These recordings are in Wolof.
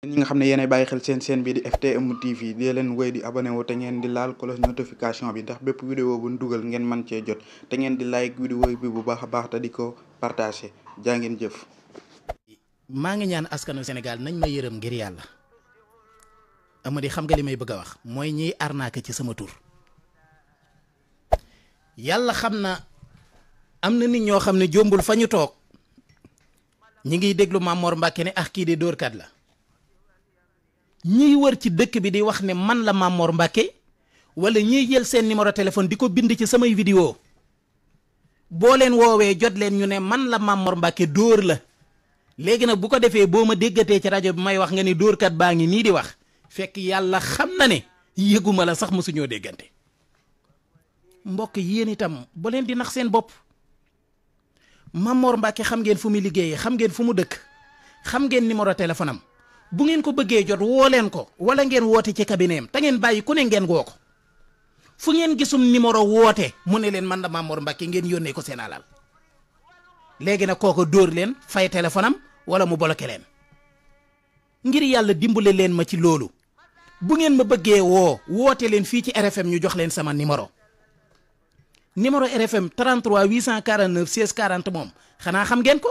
ñi nga xam ne yéenay bàyyi xel seen chaîne bi di FTM TV di leen wéy di abonné wu te ngeen di laal cloche notification bi ndax bépp vidéo bu ñu dugal ngeen mën cee jot te ngeen di like vidéo bi bu baax a baax te di ko partagé jaa ngeen jëf. maa ngi ñaan askanu Sénégal nañ ma yërëm ngir yàlla Amady xam nga li may bëgg a wax mooy ñiy arnaque ci sama tur yàlla xam na am na nit ñoo xam ne jombul fa ñu toog ñi ngiy déglu Mamor Mbacke ne kii de dóorkat la ñiy wër ci dëkk bi di wax ne man la Mamor Mbacke wala ñiy jël seen numéro téléphone di ko bind ci samay vidéo boo leen woowee jot leen ñu ne man la Mamor Mbacke dóor la léegi nag bu ko defee boo ma déggatee ci rajo bi may wax nga ni dóorkat baa ngi nii di wax fekk yàlla xam na ne yëguma la sax mosuñoo déggante mbokk yéen itam bu leen di nax seen bopp Mamor Mbacke xam ngeen fu muy liggéeyee xam ngeen fu mu dëkk xam ngeen numéro téléphone am bu ngeen ko bëggee jot woo leen ko wala ngeen woote ci cabinet am te ngeen bàyyi ku ne ngeen woo ko fu ngeen gisum numéro woote mu ne leen man la Mamor Mbacke ngeen yónnee ko seen alal léegi nag kooko dóor leen fay téléphone am wala mu bloqué leen ngir yàlla dimbale leen ma ci loolu bu ngeen ma bëggee woote leen fii ci RFM ñu jox leen sama numéro RFM 33 849 16 40 moom xanaa xam ngeen ko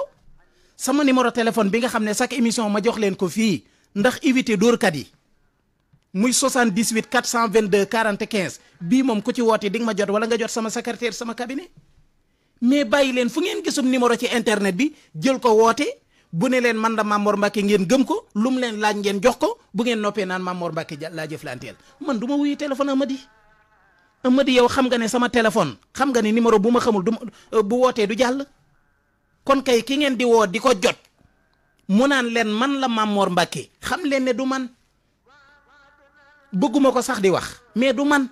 sama numéro téléphone bi nga xam ne chaque émission ma jox leen ko fii ndax éviter dóorkat yi muy 78 422 40 15 bii moom ku ci woote di nga ma jot wala nga jot sama secrétaire sama cabinet mais bàyyi leen fu ngeen gisum numéro ci internet bi jël ko woote bu ne leen man la Mamor Mbacke ngeen gëm ko lu mu leen laaj ngeen jox ko bu ngeen noppee naan Mamor Mbacke laa jëflanteel man du ma wuyu téléphone Amady yow xam nga ne sama téléphone xam nga ne numéro bu ma xamul bu wootee du jàll kon kay ki ngeen di woo di ko jot mu naan leen man la Mamor Mbacke xam leen ne du man bëgguma ko sax di wax mais du man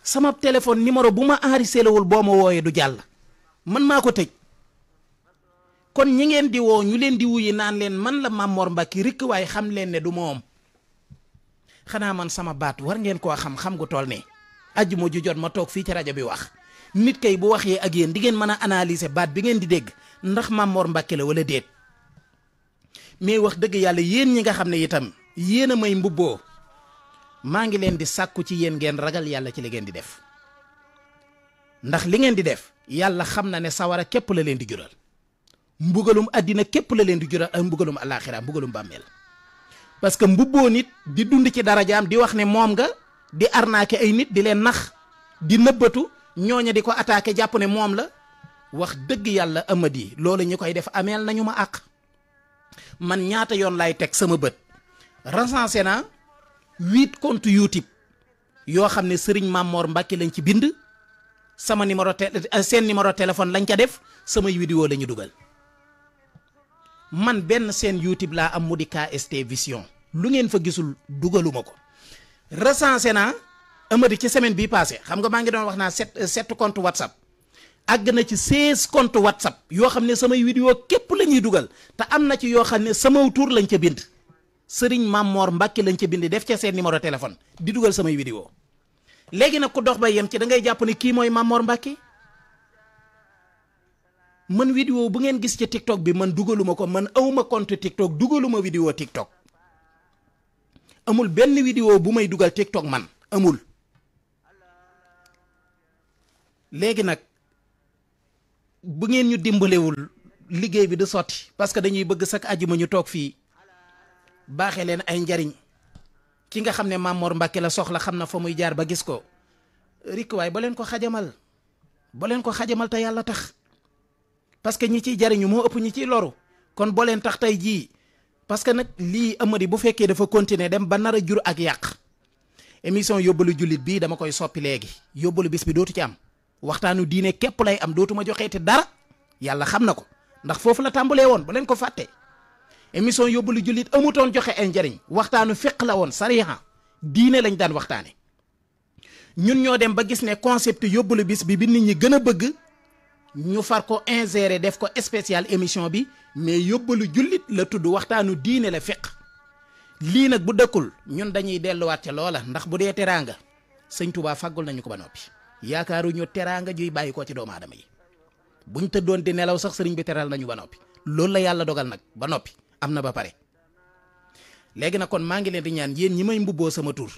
sama téléphone numéro bu ma enregistré wul boo ma wooyee du jàll man maa ko tëj kon ñi ngeen di woo ñu leen di wuyi naan leen man la Mamor Mbacke rikk waaye xam leen ne du moom xanaa man sama baat war ngeen koo xam gu tool ne ajjuma ju jot ma toog fii ci rajo bi wax nit kay bu waxee ak yéen di ngeen mën a analyser baat bi ngeen di dégg ndax Mamor Mbacke la wala déet mais wax dëgg yàlla yéen ñi nga xam ne itam yéen a may mbubboo maa ngi leen di sàkku ci yéen ngeen ragal yàlla ci li ngeen di def ndax li ngeen di def yàlla xam na ne sawara képp la leen di jural mbugalum àddina képp la leen di jural ak mbugalum àllaaxira mbugalum bàmmeel parce que mbubboo nit di dund ci darajaam di wax ne moom nga di arnaquer ay nit di leen nax di nëbbatu ñooña di ko attaquer jàpp ne moom la wax dëgg yàlla Amady loolu ñu koy def ameel nañu ma àq man ñaata yoon laay teg sama bët recensé naa 8 compte YouTube yoo xam ne Serigne Mamor Mbacke lañ ci bind sama seen numéro téléphone lañ ca def samay vidéo la ñu dugal man benn seen YouTube laa am mu di KST Vision lu ngeen fa gisul dugaluma ko recensé naa Amady ci semaine bii passé xam nga maa ngi doon wax naa 7 compte WhatsApp àgg na ci 16 compte WhatsApp yoo xam ne samay vidéo képp la ñuy dugal te am na ci yoo xam ne sama tur lañ ca bind Serigne Mamor Mbacke lañ ca bind def ca seen numéro téléphone di dugal samay vidéo léegi nag ku dox ba yem ci da ngay jàpp ne kii mooy Mamor Mbacke man vidéo bu ngeen gis ci TikTok bi man dugaluma ko man awma compte TikTok dugaluma vidéo TikTok amul benn vidéo bu may dugal TikTok man amul léegi nag bu ngeen ñu dimbalewul liggéey bi du sotti parce que dañuy bëgg sak ajuma ñu toog fii baaxee leen ay njariñ ki nga xam ne Mamor Mbacke la soxla xam na fa muy jaar ba gis ko rik waay ba leen ko xajamal te yàlla tax parce que ñi ciy jariñu moo ëpp ñi ciy loru kon boo leen tax tey jii parce que nag lii Amady bu fekkee dafa continuer dem ba nar a jur ak yàq émission yóbbalu jullit bii dama koy soppi léegi yóbbalu bis bi dootu ci am waxtaanu diine képp lay am dootuma joxeeti dara yàlla xam na ko ndax foofu la tàmbalee woon bu leen ko fàtte émission yóbbalu jullit amutoon joxe ay njariñ waxtaanu fiq la woon sariha diine lañ daan waxtaane ñun ñoo dem ba gis ne concept yóbbalu bis bi nit ñi gën a bëgg ñu far ko insérer def ko spécial émission bi mais yóbbalu jullit la tudd waxtaanu diine la fiq lii nag bu dëkkul ñun dañuy delluwaat ca loola ndax bu dee teraanga sëñ Touba fàggul nañu ko ba noppi yaakaaruñu teraanga juy bàyyi ko ci doomu aadama yi buñ tëddoon di nelaw sax sëriñ bi teral nañu ba noppi loolu la yàlla dogal nag ba noppi am na ba pare léegi nag kon maa ngi leen di ñaan yéen ñi may mbubboo sama tur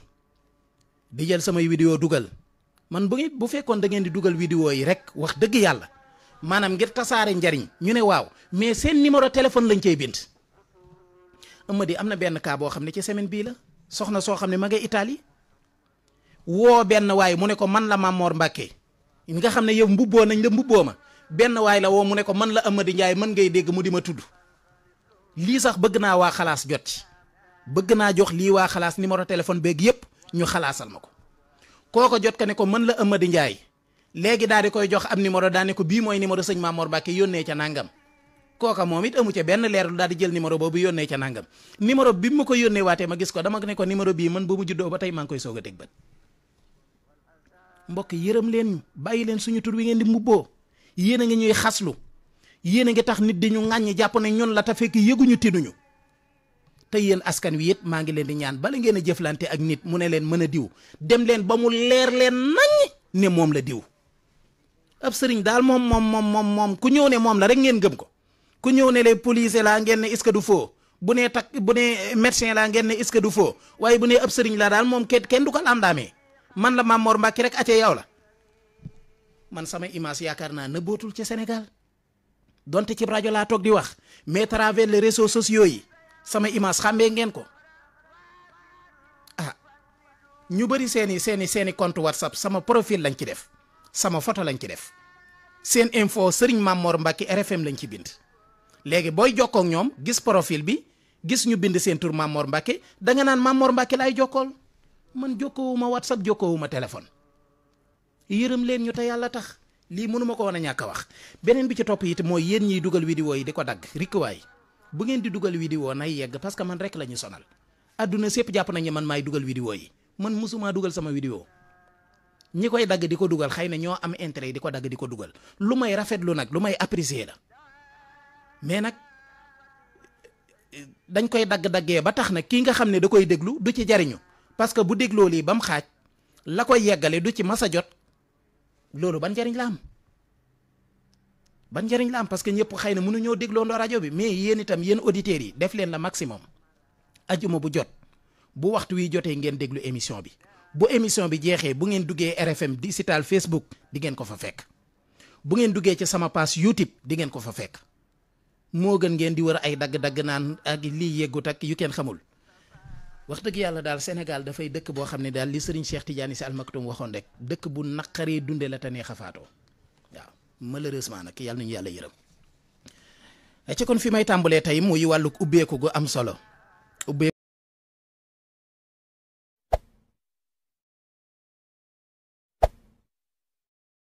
di jël samay vidéo dugal man bu fekkoon da ngeen di dugal vidéo yi rek wax dëgg yàlla maanaam ngir tasaare njariñ ñu ne waaw mais seen numéro téléphone lañ cey bind. Amady am na benn cas boo xam ne ci semaine bii la soxna soo xam ne ma ngay Italie woo benn waay mu ne ko man la Mamor Mbacke nga xam ne yow mbubboo nañ la mbubboo ma benn waay la woo mu ne ko man la Amady Ndiaye mën ngay dégg mu di ma tudd lii sax bëgg naa waa xalaas jot ci bëgg naa jox lii waa xalaas numéro téléphone beeg yépp ñu xalaasal ma ko kooko jot ka ne ko mën la Amady Ndiaye léegi daal di koy jox am numéro daa ne ko bii mooy numéro sëñ Mamor Mbacke yónnee ca nangam kooka moom it amu ca benn leerlu daal di jël numéro boobu yónnee ca nangam numéro bi ma ko yónnee waatee ma gis ko dama ne ko numéro bii man ba mu juddoo ba tey maa ngi koy soog a teg bët mbokk yërëm leen ñu bàyyi leen suñu tur wi ngeen di mbubboo yéen a ngi ñuy xaslu yéen a ngi tax nit di ñu ŋàññi jàpp ne ñun la te fekk yëguñu tinuñu te yéen askan wi it maa ngi leen di ñaan bala ngeen a jëflante ak nit mu ne leen mën a diw dem leen ba mu leer leen naññ ne moom la diw ab sëriñ daal moom ku ñëw ne moom la rek ngeen gëm ko ku ñëw ne les policiers laa ngeen ne est-ce que du faux bu nee médecin laa ngeen ne est-ce que du faux waaye bu nee ab sëriñ laa daal moom kenn du ko lamdaamee man la Mamor Mbacke rek acee yow la man sama image yaakaar naa nëbbootul ci Sénégal donte ci rajo laa toog di wax mais travers les réseaux sociaux yi sama image xàmmee ngeen ko ah ñu bëri seeni compte WhatsApp sama profil lañ ci def sama photo lañ ci def seen info Serigne Mamor Mbacke RFM lañ ci bind léegi booy jokkoo ak ñoom gis profil bi gis ñu bind seen tur Mamor Mbacke danga naan Mamor Mbacke laay jokkool man jokkoowuma WhatsApp jokkoowuma téléphone yërëm leen ñu te yàlla tax lii mënuma ko woon a ñàkk a wax beneen bi ci topp it mooy yéen ñiy dugal vidéo yi di ko dagg rikkuwaay bu ngeen di dugal vidéo nay yegg parce que man rek la ñu sonal adduna sépp jàpp nañu man maay dugal vidéo yi man mosumaa dugal sama vidéo ñi koy dagg di ko dugal xëy na ñoo am intérêt di ko dagg di ko dugal lu may rafetlu nag lu may apprécier la mais nag dañ koy dagg-daggee ba tax nag kii nga xam ne da koy déglu du ci jariñu parce que bu dégloo lii ba mu xaaj la koy yeggale du ci mas a jot loolu ban njariñ la am ban njariñ la am parce que ñëpp xëy na mënuñoo dégloo ndoo rajo bi mais yéen itam yéen auditeurs yi def leen la maximum ajuma bu jot bu waxtu wi jotee ngeen déglu émission bi bu émission bi jeexee bu ngeen duggee RFM digital Facebook di ngeen ko fa fekk bu ngeen duggee ci sama page YouTube di ngeen ko fa fekk moo gën ngeen di wër ay dagg-dagg naan ak lii yeggut ak yu kenn xamul wax dëgg yàlla daal Sénégal dafay dëkk boo xam ne daal li Serigne Cheikh Tidiane Sy Al Maktoum waxoon rek dëkk bu naqaree dunde la te neex a faatoo waaw malheureusement nag yàlla nañu yàlla yërëm ci kon fi may tàmbalee tey muy wàllu ubbeeku gu am solo